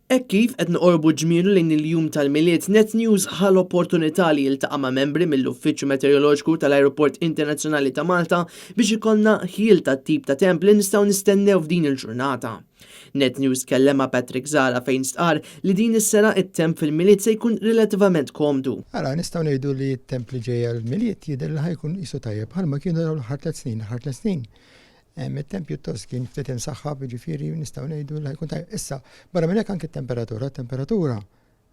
Hekk kif qed noqorbu ġmielu lejn il-jum tal-Milied, Net News ħa l-opportunità li jiltaqa' ma' membri mill-Uffiċċju Meteoroloġiku tal-Ajruport Internazzjonali ta' Malta biex ikollna ħjiel tat-tip ta' temp li nistgħu nistennew f'din il-ġurnata. Net News tkellem ma' Patrick Zahra fejn stqarr li din is-sena it-temp fil-Milied se jkun relattivament komdu. Ara, nistgħu ngħidu li t-temp li ġej għall-Milied jidher li ħa jkun qisu tajjeb bħalma kienu dawn l-aħħar tliet snin. L-aħħar tliet snin It-temp pjuttost kien ftit imsaħħab, jiġifieri nistgħu ngħidu li ħajkun tajjeb. Issa, barra minn hekk anke t-temperatura, t-temperatura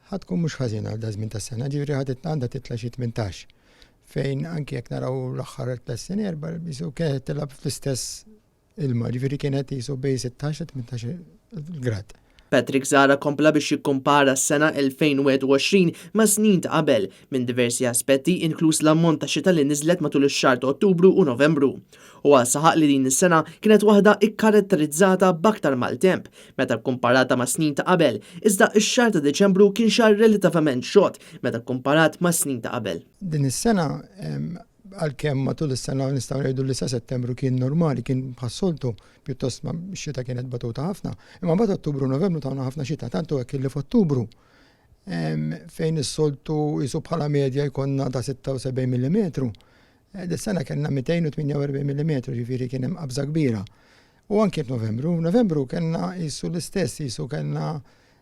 ħa tkun mhux ħażina għal daż-żmien tas-sena, ġifieri ħa għandha titla' xi 18. Fejn anke jekk naraw l-aħħar tliet snin erba' qisu kienet tilgħab fl-istess ilma, ġifieri kienet qisu bejn 16 18 grad. Patrick Zahra kompla biex jikkumpara s-sena 2021 ma' snin ta' qabel minn diversi aspetti inkluż l-ammont ta' xita li niżlet matul ix-xahar ta' Ottubru u Novembru. Huwa saħaq li din is-sena kienet waħda ikkaratterizzata b'aktar maltemp meta kkumparata ma' snin ta' qabel, iżda x-xahar ta' Diċembru kien xahar relattivament xott meta kkumparat mas-snin ta' qabel. Din is-sena għalkemm matul is-sena nistgħu ngħidu li sa Settembru kien normali, kien bħas-soltu, pjuttost ma x-xita kienet batuta ħafna. Imma mbagħad Ottubru u Novembru tawna ħafna xita, tant hu hekk illi f'Ottubru fejn is-soltu jisu bħala medja jkollna ta' 76 millimetru, eh, dis-sena kellna 248 millimetru, ġifieri kien hemm qabża kbira. U anke f'Novembru, Novembru kellna jisu l-istess, jisu kellna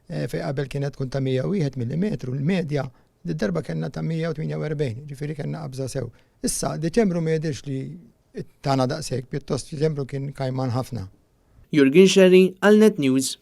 eh, fejn qabel kienet tkun ta' 101 millimetru, l-medja Did-darba kellna ta' 148, ġifieri kellna qabża sew. Issa, Diċembru ma jidhirx li tana daqshekk, pjuttost Diċembru kien kajman ħafna. Jurgen Scerri għal Net News.